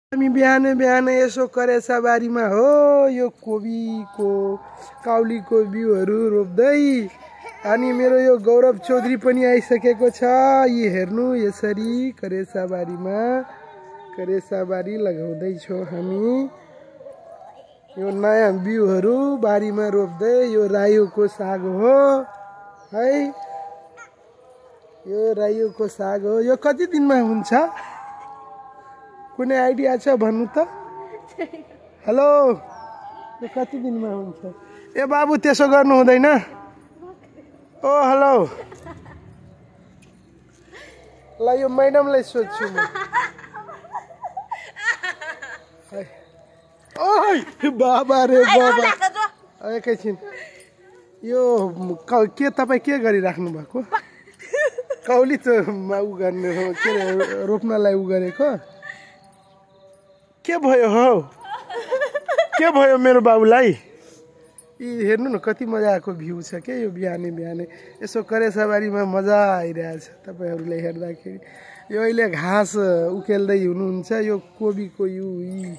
हामी बिहान बिहान यसो करेसा बारीमा हो यो कोबीको काउलीको बिउहरू रोप्दै अनि मेरो यो गौरव चौधरी पनि आइसकेको छ। यी हेर्नु यसरी करेसा बारी लगाउँदै छौं हामी। यो नयाँ बिउहरू बारीमा रोप्दै यो रायोको साग हो है। यो रायोको साग हो। यो कति दिनमा हुन्छ? कुनै आइडिया छ भन्नु त? हेलो, यो कति दिनमा हुन्छ? ए बाबु त्यसो गर्नु हुँदैन। ओ हेलो, ल यो मैडमलाई सोध्छु म। ओइ बाबा रे बाबा, एकैछिन। यो के तपाईँ के गरिराख्नु भएको? कौली त उ गर्ने हो, के रोप्नलाई उ गरेको? के भयो हौ? के भयो मेरो बाबुलाई? यी हेर्नु न कति मजाको भ्यू छ के यो बिहानै बिहानै। यसो करेसा बारीमा मजा आइरहेछ तपाईहरुले हेर्दाखेरि। यो अहिले घाँस उकेल्दै हुनुहुन्छ। यो कोबीको यी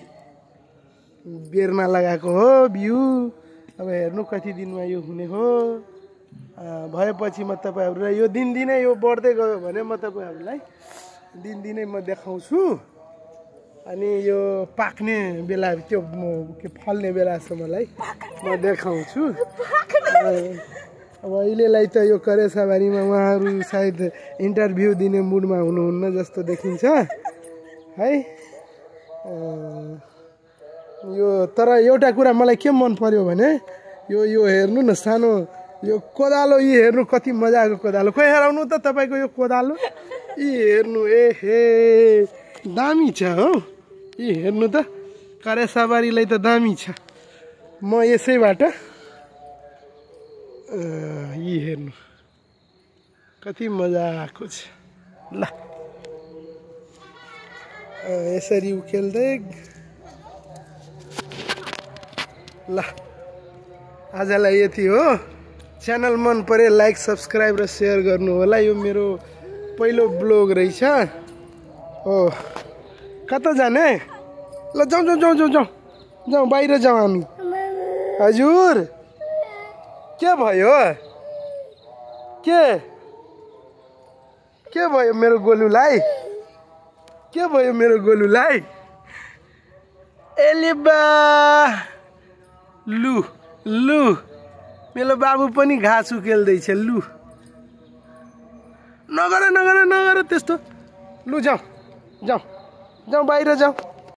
बेरमा लगाएको हो बिउ। अब हेर्नु कति दिनमा यो हुने हो। भएपछि म तपाईहरुलाई यो दिनदिनै यो बढ्दै गयो भने म तपाईहरुलाई दिनदिनै म देखाउँछु। अनि यो पाक्ने बेला त्यो के फल्ने बेलासम्मलाई म देखाउँछु। अब अहिलेलाई त यो करेसा बारीमा उहाँहरु सायद इन्टरभ्यु दिने मुडमा हुनुहुन्न जस्तो देखिन्छ है। यो तर एउटा कुरा मलाई के मन पर्यो भने यो हेर्नु न सानो यो कोदालो। यी हेर्नु कति मजाको कोदालो। खोइ हेराउनु त तपाईको यो कोदालो। यी हेर्नु ए हे दामी छ हो। यी हेर्नु त करेसा बारीलाई त दामी छ। म यसैबाट यी हेर्नु कति मजाको छ। ल यसरी उकेल्दै ल आजलाई यति हो। च्यानल मन परे लाइक सब्स्क्राइब र शेयर गर्नु होला। यो मेरो पहिलो ब्लग रहेछ। ओ कता जाने? ल जाऊ बाहिर जाऊ हामी। हजुर के भयो? के भयो मेरो गोलुलाई? के भयो मेरो गोलुलाई? एलिबा लु मेरो बाबु पनि घाँस उकेल्दैछ। लु नगर त्यस्तो। लु जाऊ बाहिर जाऊ।